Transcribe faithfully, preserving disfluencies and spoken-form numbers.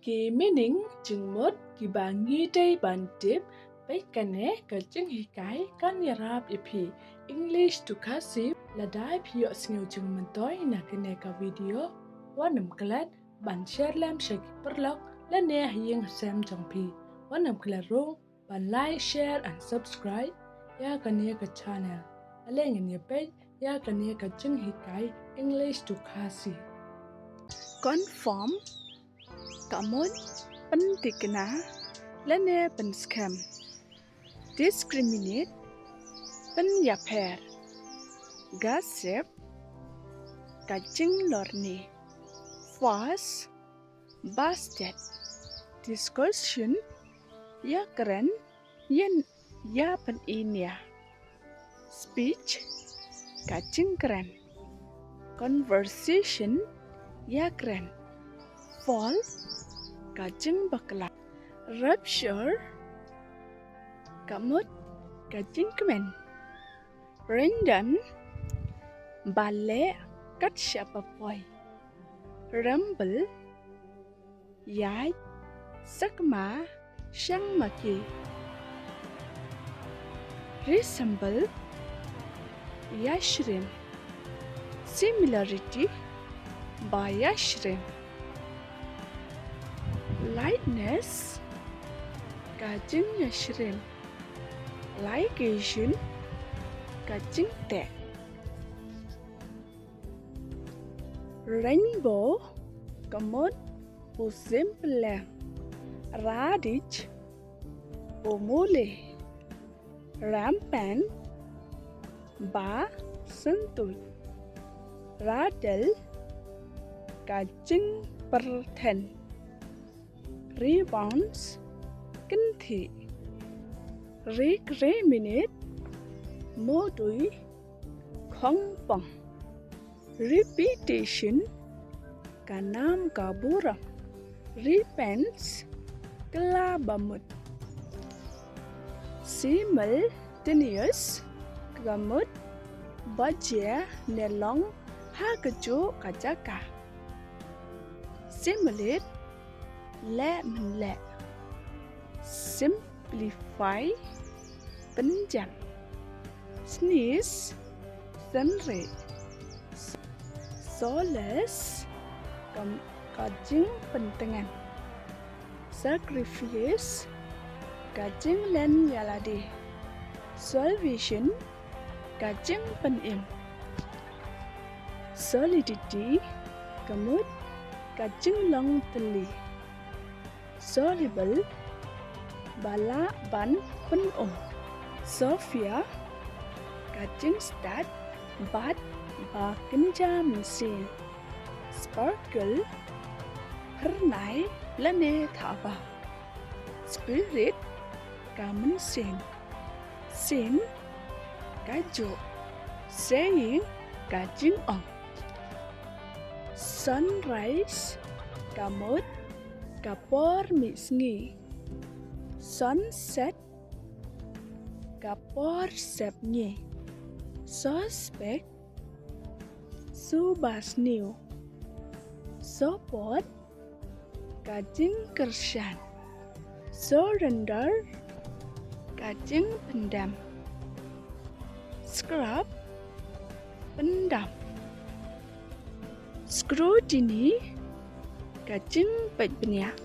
Ki meaning jingmut kiba ngi dei ban tip, bad kane ka jinghikai kan ïarap ïa phi English to Khasi. Lada phi ïohsngew jingmyntoi na kane ka video, wat nym klet ban share lem sha ki paralok lane ha ïing ha sem jong phi. Wat nym klet ruh ban like, share and subscribe ïa kane ka channel. Ale ngin ïa peit ïa kane ka jinghikai English to Khasi. Confirm ka mut pynthikna lane pynskhem. Discriminate, pynïapher. Gossip, ka jinglorni. False, bastet. Discussion, ïakren, ïa, ïa pynïaid. Speech, ka jingkren. Conversation, ïakren. Fall, ka jingbakla. Rupture, ka mut ka jingkmen. Random, ba leh kat shaba poi. Rumble, ïaid, sakma, shang ma ki. Resemble, ïasyriem. Similarity, ba ïasyriem. Likeness, ka jingïasyriem. Ligation, ka jingteh. Rainbow, ka mut u sympleng. Radich, u muli. Rampant, ba syntuid. Rattle, ka jingpyrthen. Rebounds, kynthih. Recriminate, mudui, khongpong. Repetition, ka nam ka burom. Repents, kylla bamut. Simultaneous, ka mut ba jia ne long ha kajuh ka jaka. Simulate, leh mynleh. Simplify, pynjam. Sneeze, synrih. Solace, ka, ka jingpyntngen. Sacrifice, ka jinglen ïalade. Salvation, ka jingpynim. Solidity, ka mut ka jinglong tylli. Soluble, ba lah ban pynum. Sophia, ka jingstad bad ba kynja mynsiem. Sparkle, phyrnai lane thaba. Spirit, ka mynsiem. Scene, ka juk. Saying, ka jingong. Sunrise, ka mut ka por mih sngi. Sunset, ka por sepngi. Suspect, suba sniew. Support, ka jingkyrshan. Surrender, ka jingpyndam. Scrub, pyndam. Scrutiny, ka jingpeit bniah.